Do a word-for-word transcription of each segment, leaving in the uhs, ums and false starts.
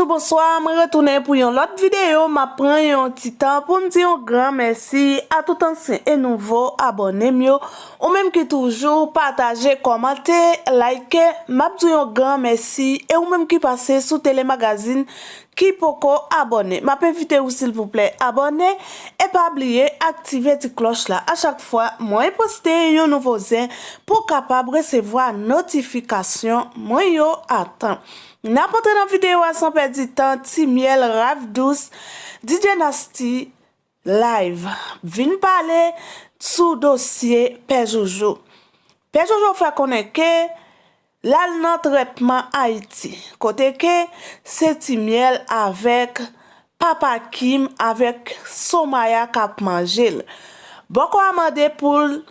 Bonswa, mwen retounen pou yon lòt videyo. M ap pran yon ti tan pou m di yon gran mèsi a tout ansyen e nouvo abòne m yo. Ou menm ki toujou pataje, kòmante, like, m ap di yon gran mèsi. E ou menm ki pase sou Tele Magazine ki poko abòne, m ap envite ou silvouplè abòne e pa bliye aktive ti klòch la a chak fwa mwen poste yon nouvo zen pou w kapab resevwa notifikasyon mwen yo a tan. N ap antre nan videyo a san pèdi tan, Ti Myèl, Raf Dous, D J Nasty Live vin pale sou dosye Pè Jojo. Pè Jojo fè konnen ke l al nan trètman Ayiti, kote ke se Ti Myèl avèk Papa Kim avèk Somaya k ap manje l. Bòkò a mande pou l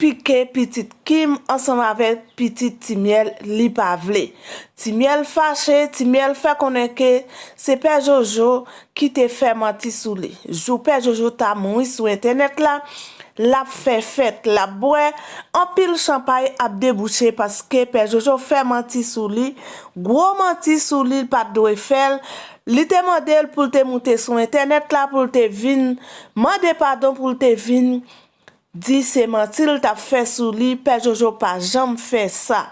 pike pitit Kim ansanm avèk pitit Ti Myèl, li pa vle. Ti Myèl fache, Ti Myèl fè konnen ke se Pè Jojo ki te fè manti sou li. Jou Pè Jojo ta mouri sou entènèt la, l ap fè fèt, l ap bwè, anpil chanpay ap debouche paske Pè Jojo fè manti sou li, gwo manti sou li, l pa t dwe fè l. Li te mande l pou l te moute sou entènèt la, pou l te vin mande padon, pou l te vin di se manti l t ap fè sou li, Pè Jojo pa janm fè sa.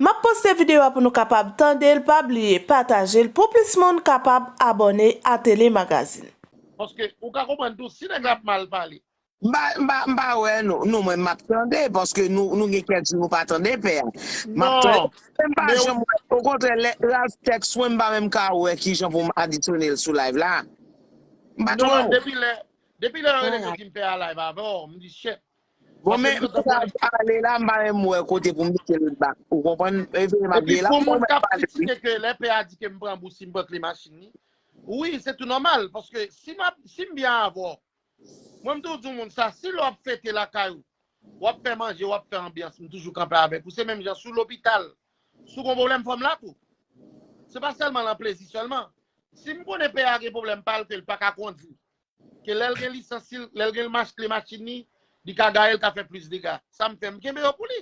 M ap poste videyo a pou nou kapab tande l, pa bliye pataje l pou plis moun kapab abòne a Tele Magazine. Paske ou ka konprann tou, si nèg la ap mal pale. M pa, m pa, m pa wè nou, nou mwen m ap tande, paske nou, nou gen kèk jou nou pa tande pè a. M ap tande. Non. M pa janm wè, okontrè, lè Ralph tèks mwen, m pa menm ka wè kijan pou m adisyone l sou live la. M pa tande. Non, depi lè, depi lè yo rele Joakim pè a live avè w, m di shit. Bon, men m ta pale la, m pa menm wè kote pou m mete l back. Ou konprann? Eveye m ap veye la, pou mwen pale. Epi pou moun k ap kritike ke lè pè a di ke m pran bous, si m pran kle machin li, wi, se tou nòmal, paske si m ap, si m byen avè w, mwen m toujou di yon moun sa, si lè w ap fete lakay ou, w ap fè manje, w ap fè anbyans, m toujou kanpe avèk ou. Se menm jan si w lopital, si w gon pwoblèm, fò m la tou. Se pa sèlman lan plezi sèlman. Si m konnen pè a gen pwoblèm pa l ke l pa ka kondui, ke lè l gen lisans li, lè l gen mach, kle machin li, li ka gaye, l ka fè plis dega. Sa m fè, m kenbe yo pou li.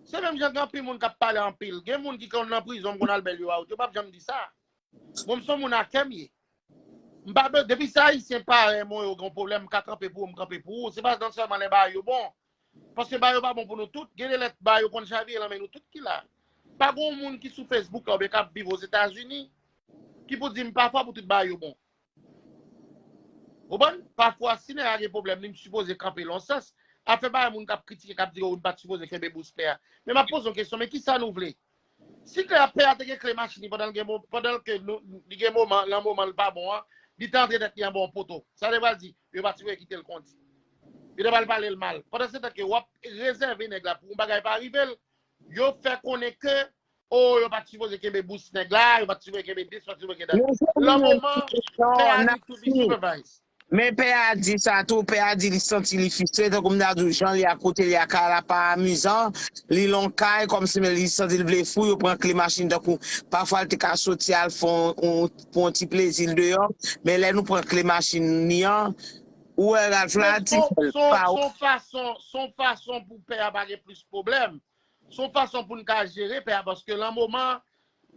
Se menm jan gen anpil moun k ap pale anpil. Gen moun ki konn nan prizon, m konn al bèl yo a, yo p ap janm di sa. Mwen, m se yon moun a kè m ye. M pa be-, depi se Ayisyen parèy mwen yo gen yon pwoblèm, m ka kanpe pou ou, m kanpe pou ou. Se pa nan sèlman lè bagay yo bon. Paske bagay yo pa bon pou nou tout. Gen de lè bagay yo konn chavire nan men nou tout ki la. Pa gen yon moun ki sou Facebook la oubyen k ap viv Ozetazini ki pou di m pafwa pou tout bagay yo bon. Ou konprann? Pafwa, si nèg la gen pwoblèm li, m sipoze kanpe l yon sans. Afè bagay moun k ap kritike, k ap di, o, m pa t sipoze kenbe bous pè a. Men m ap poze yon kesyon, men kisa nou vle? Si pè a te gen kle machin li pandan l gen mo-, pandan ke nou, li gen moman, lan moman l pa bon an, li te antre tèt li anba yon poto. Sa te pral di, yo pa t sipoze kite l kondi. Yo te pral pale l mal. Pandansetan ke w ap rezève nèg la pou yon bagay pa rive l, yo fè konnen ke, o, yo pa t sipoze kenbe bous nèg la, yo pa t sipoze kenbe dis, yo pa t sipoze kenbe dat. Lan moman, pè a need to be supervised. Men pè a di sa tou, pè a di li santi li fristre, tankou m ta di w jan li a kote li a kay la pa amizan, li lan yon kay kòmsi men li santi l vle fou, yo pran kle machin tankou pafwa l te ka soti al fè yon, yon, pou yon ti plezi l deyò, men lè nou pran kle machin li an, ou wè Ralph la, ti fè l pa. Se yon fason, se yon fason pou pè a pa gen plis pwoblèm. Se yon fason pou n ka jere pè a, paske lan moman,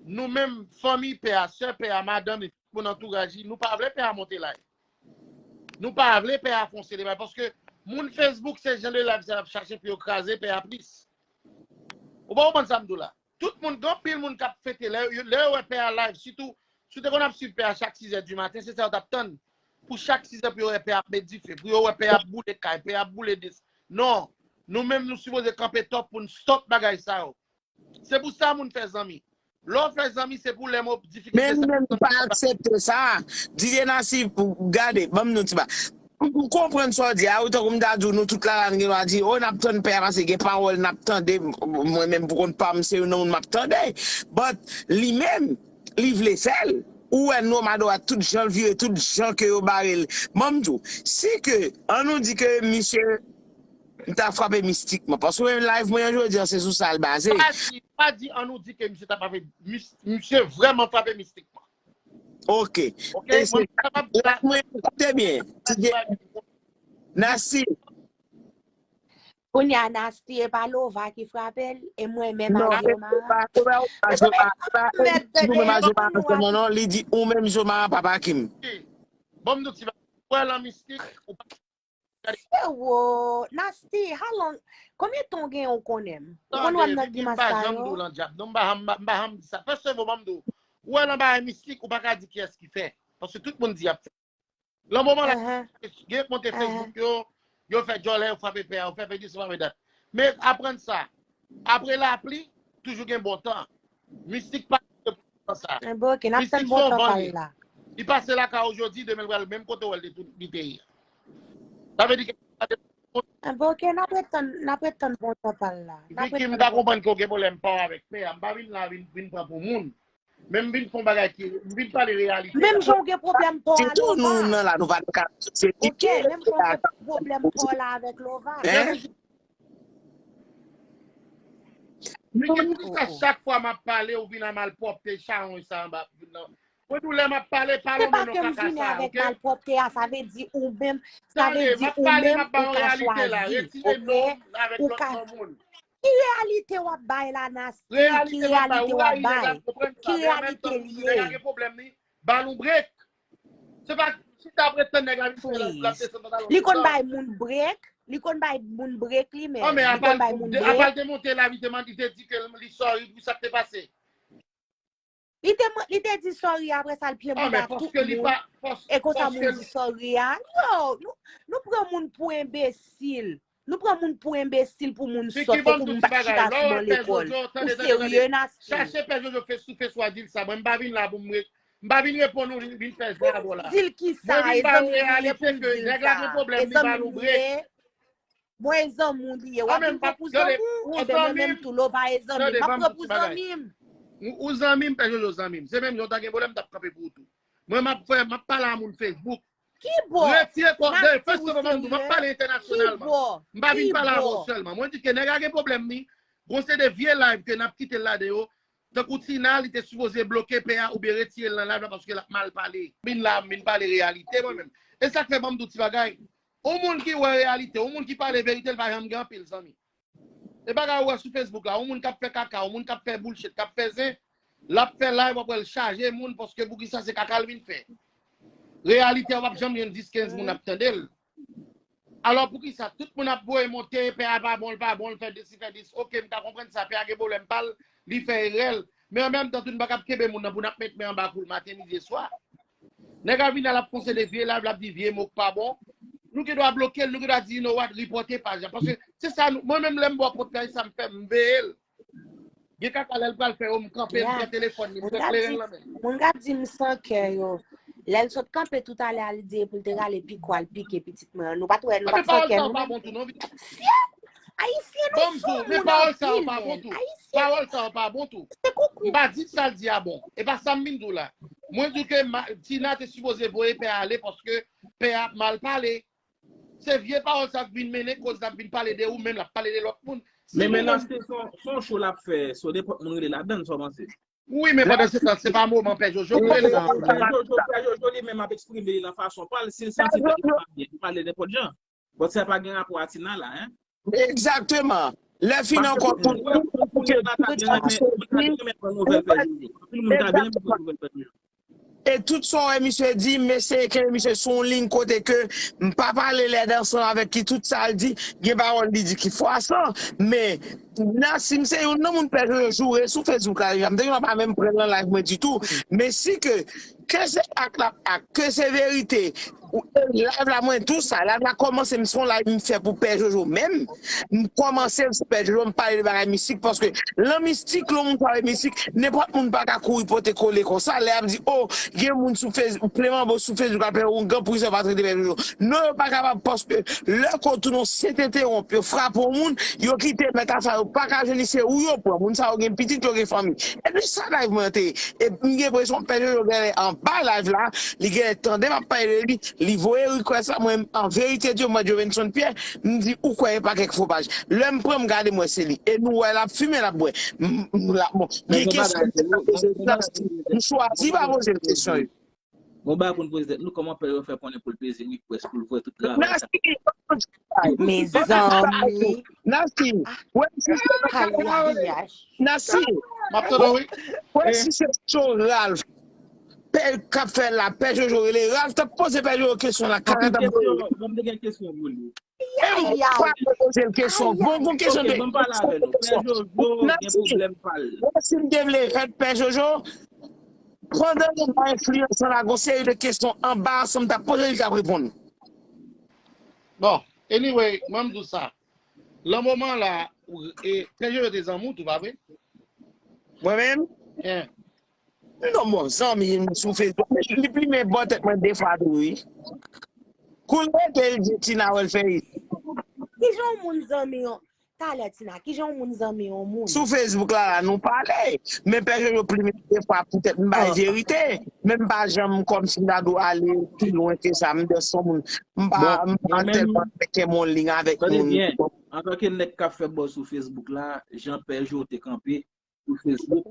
nou menm, fanmi pè a, sè pè a, madanm li, tout moun antouraj li, nou pa vle pè a monte la. Nou pa vle pè a fonse debay, paske moun Facebook, se jan de live sa y ap chache pou yo kraze pè a plis. Ou pa konprann sa m di w la? Tout moun, gen anpil moun k ap fete, lè yo, lè yo wè pè a live, sitou, si w te konn ap swiv pè a chak sizè di maten, se sa yo t ap tann. Pou chak sizè pou yo wè pè a ap met dife, pou yo wè pè a ap boule kay, pè a ap boule dis. Non, nou menm nou sipoze kanpe top pou n stop bagay sa yo. Se pou sa moun fè zanmi. Lè w fè zanmi, se pou lè mo difikilte sa. Men nou menm nou pa aksepte sa. D J Nasty, gade, ban m di w ti ba. M konprann sa w di a, wi, tankou m ta di w, nou tout la la, n gen dwa di, o, n ap tann pè a, paske gen pawòl n ap tande, mwen menm pou kont pa m, se youn nan moun m ap tande. But, li menm, li vle fè l. Ou wè nòmal dwat tout jan l vire, tout jan ke yo bare l. Ban m di w, si ke, an nou di ke misye, m ta frape mistikman, paske mwen live mwen an jodi a, se sou sa l baze. Pa di, pa di an nou di ke misye ta frape, mis-, misye vrèman frape mistikman. Ok. Ok, mwen kapab di la. Mwen, koute byen. Nasty. Kounye a Nasty, e pa Lova ki frape l, e mwen menm ak Jomara. Non, e pa, e pa, e pa Jomara, e pa, e pa nou menm ak Jomara sèlman non, li di ou menm Jomara papa Kim. Bon, m di w ti bagay. Wè lan mistik, ou pa Freo, Nasty, how long, konbyen tan w gen ou konnen m? Ou konn wè m nan grimas sa yo? Tande, Vicky, m pa janm di w lan dyab non, m pa janm, m pa, m pa janm di sa. Fè sevo ban m di w. Ou wè lan bagay mistik, ou pa ka di kiyès ki fè. Paske tout moun di y ap fè. Lan moman la, gen k monte Facebook yo, yo fè djòlè, yo frape pè a, yo fè fè dis, yo frape dat. Men aprann sa, apre lapli, toujou gen bon tan. Mistik pa gen bon tan sa. Enben, ok, n ap tann bon tan pa l la. Li pase lakay ou jodi, demen l pral menm kote w wè l te tou, li te ye. Sa vle di ke Enben, ok, n ap ret tann, n ap ret tann bon tan pa l la. N ap ret tann bon tan. Vicky, m ta konprann ke w gen pwoblèm pa w avèk pè a. M pa vin la vin, vin pran pou moun. Men m vin fè yon bagay ki, m vin pale reyalite la. Menm jan w gen pwoblèm pa w a Lova. Se tou nou nan la, nou pa ka. Ok, menm jan w gen pwoblèm pa w la avèk Lova. Hein? Vicky, poukisa chak fwa m ap pale, ou vin a malpwòpte, chawony sa anba, nan, mwen di w lè m ap pale, pa lonmen non kaka sa, ok? Se pa ke m vini avèk malpwòpte a, sa vle di ou menm, sa vle di ou menm ou ka chwazi, ok? Ou ka Ki reyalite w ap bay la, Nasty? Ki reyalite w ap bay? Ki reyalite li ye? Nèg la gen pwoblèm li, ba l yon brek. Se pa, si ta pretann nèg la vin fè l ap desann pantalon. Li konn bay moun brek? Li konn bay moun brek li menm? Li konn bay moun brek? Apa l te monte la, li te mande, li te di ke li sorry pou sa k te pase. Li te, li te di sorry, apre sa l plen bouda tout moun. E konsa moun di sorry a. Yo, nou, nou pran moun pou enbesil. Nou pran moun pou enbesil pou moun sòt, tankou m pa t chita sou ban lekòl. Ou serye, Nasty? Chache pè Jojo face to face, w a di l sa. Mwen, m pa vin la pou m re-, m pa vin reponn ou, vin fè zen avè w la. Pou m di l kisa? E zanmi m ye pou m di l sa. E zanmi m ye. Mwen e zanmi w li ye. W ap vin pran pou zanmi w? Enben mwen menm tou, Lova e zanmi m. M ap pran pou zanmi m. Ou, ou zanmi m, pè Jojo zanmi m. Se menm jan w ta gen pwoblèm, m t ap kanpe pou ou tou. Mwen, m ap fè, m ap pale a moun Facebook. Ki bò? Retire kò, de, first of all, m ap pale entènasyonalman. M pa vin pale avè w sèlman. Mwen di ke nèg la gen pwoblèm li. Gon se de vye live ke n ap kite l ladan yo. Tankou Tina, li te sipoze bloke pè a oubyen retire l nan live la paske l ap mal pale. M vin la, m vin pale reyalite mwen menm. E sa k fè ban m di w ti bagay. Yon moun ki wè reyalite, yon moun ki pale verite, l pa janm gen anpil zanmi. E bagay ou wè sou Facebook la, yon moun k ap fè kaka, yon moun k ap fè bullshit, k ap fè zen, l ap fè live, w ap wè l chaje moun, paske poukisa se kaka l vin fè. Reyalite a, w ap janm jwenn dis, kenz moun ap tande l. Alò, poukisa tout moun ap voye monte, pè a pa bon, l pa bon, l fè dis, li fè dis. Ok, m ka konprann sa, pè a gen pwoblèm pa l, li fè erè l. Men an menm tan tou, n pa kab kenbe moun nan pou n ap met men anba kou l maten, midi e swa. Nèg la vin la, l ap fè yon seri de vye live, l ap di vye mo k pa bon. Nou gen dwa bloke l, nou gen dwa di, you know what, repòte paj la. Paske se sa, nou, mwen menm, lè m bò pòt la, e sa m fè, m veye l. Gen kaka lè l pral fè yo, m kanpe, m pran telefòn li, m pran kleren l nan men l. Moun k ap di m san kè yo. Lè l sot kanpe toutalè a, li di e pou l te rale piko al pike pitit mwen an. Nou pa t wè, nou pa t san kè nou menm. Ayisyen, nou fou, moun anpil, men. Ayisyen, se koukou. M pa di sa l di a bon. E pa sa m vin di w la. Mwen di w ke Tina te sipoze voye pè a ale paske pè a ap mal pale. Se vye pawòl sa k vin mennen koz l ap vin pale de ou menm, l ap pale de lòt moun. Men, men Nasty, se yon, se yon show l ap fè, so nenpòt moun rele ladann, sa w panse? Wi, men pandan se tan, se pa moman pè Jojo pou rele. Pè Jojo, pè Jojo li menm ap eksprime li nan fason pa l, si l santi li pa byen, li pale nenpòt jan. Bon, sa pa gen rapò a Tina la, en. Egzakteman. Lè fini ankò tout moun, moun ta gen renmen, moun ta gen renmen pran nouvèl pè Jojo. Anpil moun ta byen renmen pran nouvèl pè Jojo. E tout sa w wè misye di, m eseye kenbe misye sou yon liy kote ke m pa pale lèd ansanm avèk li, tout sa l di, gen pawòl li di ki fwasan, men Nasty, m se youn nan moun pè Jojo joure sou Facebook la deja, m te gentan pa menm pran l nan live mwen ditou, men si ke, ke se ak l ap ak, ke se verite, live la mwen di w sa, live la kòmanse, m se yon live m fè pou pè Jojo menm, m kòmanse l sou pè Jojo, m pale de bagay mistik, paske lan mistik, lè yon moun pale mistik, nenpòt moun pa ka kouri pote kole konsa, lè y ap di, o, gen moun sou Facebook, plen manbo sou Facebook ap fè oungan pou sa yo pa trete pè Jojo. Non, yo pa kapab, paske lè ke w tounen yon sent entewonp, yo frape yon moun, yo kite mèt afè a, yo pa ka jwenn li, se ou yo pran. Moun sa yo gen pitit, yo gen fanmi. E de sa live mwen te ye. E m gen enpresyon pè Jojo genlè anba live la, li genlè tande m ap pale de li, li voye request la, mwen, an verite Dye, mwen, Jovenson Pierre, m di, ou kwè e pa kèk fo paj. Lè m pran, m gade, m wè se li. E nou wè l ap fimen, l ap bwè. M, m, la, bon, gen kesyon, m chwazi pa poze l kesyon yo. Bon bagay pou n poze tèt nou, kòman pè yo fè konnen pou l peze request pou l voye tout travay sa? Mezanmi. Nasi, wè si se Nasi, m ap tande wi. Wè si se Cho Ralph k ap fè la, Pè Jojo rele Ralph, t ap poze Pè Jojo kesyon la karant ap. Mwen te gen kesyon pou li. E m pa poze l kesyon. Bon, bon kesyon. Mwen pale avè nou. Pè Jojo gen pwoblèm pa l. Wè si m te vle hèt Pè Jojo, pandan l nan enfliyans la, gon seri de kesyon anbarasan m t ap poze li, li t ap reponn. Bon, anyway, mwen m di w sa. Lan moman la, e, Pè Jojo te zanmi w tou, pa vre? Mwen menm? Non, bon, zanmi m sou Facebook. Li plimen bò tèt mwen de fwa tou, wi. Koulye ke l di Tina wè l fè isit. Kijan yon moun zanmi yon. Talè, Tina, kijan yon moun zanmi yon moun? Sou Facebook la, la nou pale. Men Pè Jojo plimen de fwa poutèt m bay verite. Men m pa janm kòmsi m ta dwe ale pi lwen ke sa. M de son moun. M pa, m pa tèlman fè kè m on liy avèk moun. Antanke nèg k ap fè buzz sou Facebook la, jan Pè Jojo te kanpe sou Facebook.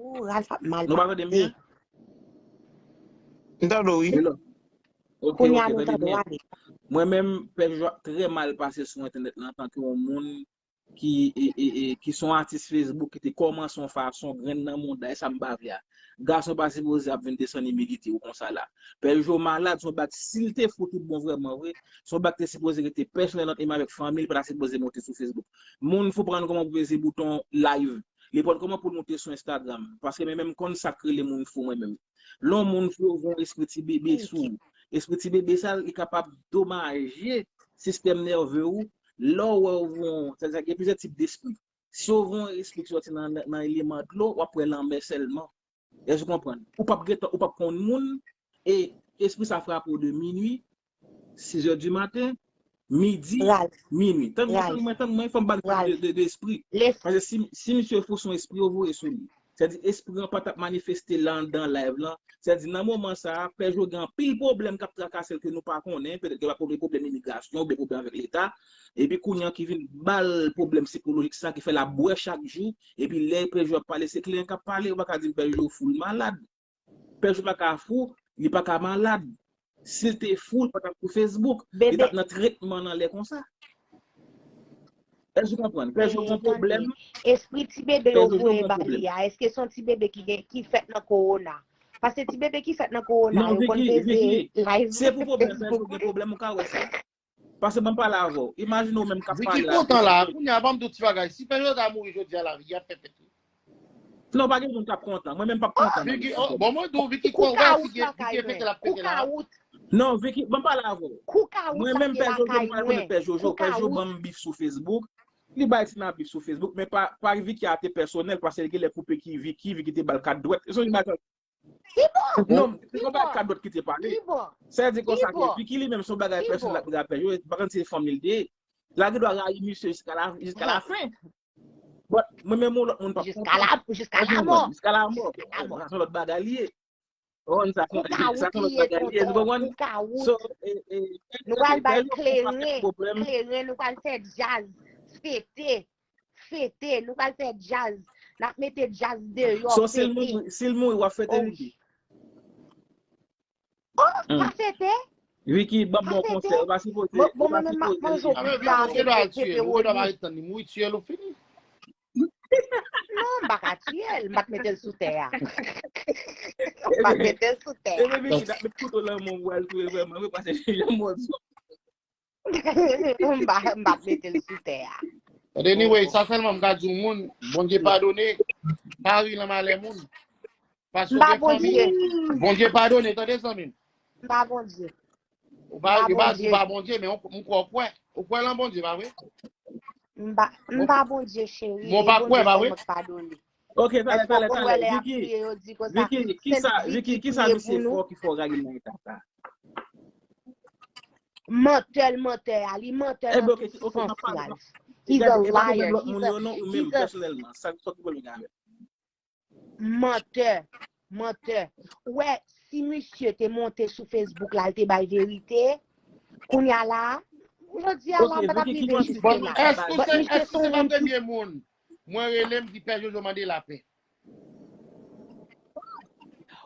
Nou pa tande m byen? M tande w, wi. Ok, ok, trè byen. Mwen menm, Pè Jojo ap trè mal pase sou entènèt la antanke yon moun ki, e, e, e, ki se yon atis Facebook ki te kòmanse yon fason, grenn nan mouda, e sa m pa vle a. Gason pa sipoze ap vin desann imilite w konsa la. Pè Jojo malad, se yon bak, si l te fou tout bon vrèman vre, se yon bak te sipoze rete pèsonèl ant li menm avèk fanmi l, li pa ta sipoze monte sou Facebook. Moun fou pa konn kòman pou peze bouton live. Li pa konn kòman pou l monte sou Instagram. Paske mwen menm konn sa k rele moun fou mwen menm. Lè yon moun fou, yo voye yon espri ti bebe sou ou. Espri ti bebe sa, li kapab domaje sistèm nève ou. Lè w wè w voye, sètadi gen plizyè tip despri. Si w voye yon espri ki sòti nan, nan eleman dlo, w ap wè lanmè sèlman. Èske w konprann? Ou p ap gentan, ou p ap konn moun, e espri sa frape w de minui, sizè di maten, midi, minui. Tann mwen, tann mwen, tann mwen, fò m ba n de, de, de espri. Paske si, si misye fou, se yon espri yo voye sou li. Sètadi espri an pa t ap manifeste la anndan live lan. Sètadi nan moman sa a, Pè Jojo gen anpil pwoblèm k ap trakase l ke nou pa konnen. Petèt gen pwoblèm, pwoblèm imigrasyon, oubyen pwoblèm avèk Leta. Epi kounye a ki vin ba l pwoblèm sikolojik sa ki fè l ap bwè chak jou. Epi lè Pè Jojo ap pale, se kliyan k ap pale. Ou pa ka di m Pè Jojo fou, l malad. Pè Jojo pa ka fou, li pa ka malad. Si l te fou, li pa t ap sou Facebook. Li t ap nan tretman nan lè konsa. Èske w konprann? Pè Jojo gen pwoblèm. Espri ti bebe yo voye ba li a, èske se yon ti bebe ki gen, ki fèt nan kowona? Paske ti bebe ki fèt nan kowona, yo konn peze live Facebook. Se pou pwoblèm, Pè Jojo gen pwoblèm, ou ka wè sa. Paske ban m pale avè w. Imajine w menm k ap pale la. Vicky kontan la. Kounye a, ban m di w ti bagay. Si Pè Jojo ta mouri jodi a, lavi a ap fè fèt wi. Non, pa gen moun k ap kontan. Mwen menm p ap kontan. Bon, mwen di w, Vicky, kwè w wè si gen, Vicky e pete l ap pete la. Non, Vicky, ban m pale avè w. Mwen menm Pè Jojo, m pa rekonèt Pè Jojo. Pè Jojo ban m bif sou Facebook. Li bay Tina bif sou Facebook, men pa, pa Vicky a te pèsonèl, paske li genlè koupe ki Vicky, Vicky te ba l kat dwèt. E se yon bagay. Ki bò? Non, se yon bagay kat dwèt ki te pale. Sa di konsa ke Vicky li menm se yon bagay pèsonèl ak Pè Jojo, pa konn se fanmi l te ye. L a gen dwa rayi misye jiska la, jiska la fen. But mwen menm yon lòt moun p ap konprann. Jiska la mò. Jiska la mò. Sa se yon lòt bagay li ye. Ou konprann sa, sa se yon lòt bagay li ye, nou konprann? So, e, e, nou pral bay kleren, kleren, nou pral fè djaz, fete, fete, nou pral fè djaz. N ap mete djaz deyò, fete. So, si l mouri, si l mouri, w ap fete, Vicky? Oh, pa fete? Vicky, ban m yon konsèy, ou pa sipoze, ou pa sipoze. Bon, mwen menm m ap manje yon pita, pepe, pepe, pepe, pepe, pepe, pepe, pepe, pepe, pepe, Non, m pa ka tiye l, m pa t mete l sou tè a. M pa t mete l sou tè a. Ebyen, Vicky, t ap met kouto lan men w pou w al touye vrèman, wi, paske jan mò di. M pa, m pa t mete l sou tè a. But anyway, sa sèlman m ka di yon moun, Bondye padone, pa ri nan malè moun. Paske w gen fanmi, Bondye padone, tande zanmi m. M pa Bondye. Ou pa, ou pa di w pa Bondye, men m kwè w kwè. Ou kwè lan Bondye, pa vre? M pa, m pa Bondye, cheri. Men w pa kwè, pa vre? Ok, talè, talè, talè. Vicky, Vicky, kisa, Vicky, kisa misye fè w ki fè w rayi l nan eta sa? Mantè l mantè a, li mantè nan tout sans la. He's a liar, he's a, he's a, Mantè, mantè. Ou wè, si misye te monte sou Facebook la, l te bay verite, kounye a la, jodi a la, m pa t ap rive jis la. But misye se yon moun ki... Mwen rele, m di Pè Jojo mande lapè.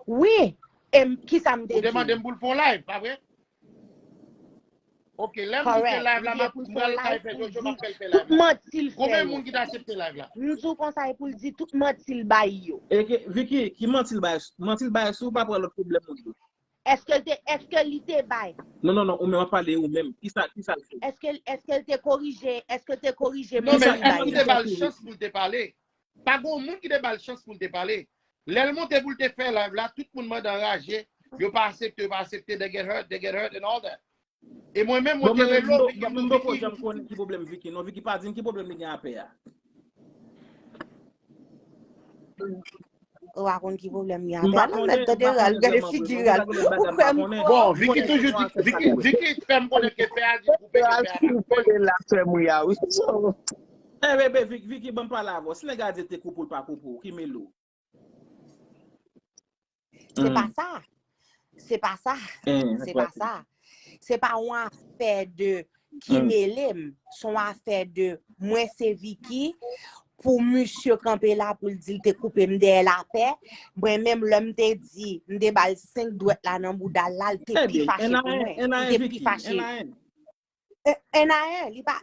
Wi, e kisa m te di? Ou te mande m pou l fè yon live, pa vre? Ok, lè m di fè live la, m ap pral kay fè Jojo, m ap fè l fè live la. Tout manti l fè yo. Konbyen moun ki ta aksepte live la? M di w konsa, e pou l di tout manti l bay yo. E ke, Vicky, ki manti l bay? Manti l bay si w pa pran lòt pwoblèm moun yo. Èske l te, èske li te bay? Non, non, non, ou menm ap pale ou menm. Kisa, kisa l fè? Èske, èske l te korije, èske l te korije manti l bay yo? Non, men èske l te ba l chans pou l te pale? Pa gen yon moun ki te ba l chans pou l te pale. Lè l monte pou l te fè live la, tout moun mande anraje, yo pa aksepte, yo pa aksepte, they get hurt, they get hurt and all that. E mwen menm, mwen te rele w, Vicky, m di w, Vicky. Bon, men m poko janm konnen ki pwoblèm Vicky. Non, Vicky pa di m ki pwoblèm li gen a pè a. Ou pa konn ki pwoblèm li gen a pè a. Non, men tande Ral, gade figi Ral. Ou kwè m. Bon, Vicky toujou di, Vicky, Vicky fè m konnen ke pè a di koupe, ke pè a pa koupe. Ral fin konnen la fè m ri a, wi. So, eh, bebe, Vicky, Vicky, ban m pale avè w. Si nèg la di te koupe w, l pa koupe w, ki mele w? Se pa sa. Se pa sa. Se pa sa. Se pa yon afè de ki mele m. Se yon afè de mwen se Vicky. Pou misye kanpe la pou l di l te koupe m dèyè lapè. Mwen menm lè m te di, m te ba l senk dwèt la nan bouda l la, l te pi fache pou mwen. Li te pi fache. N a en, li pa,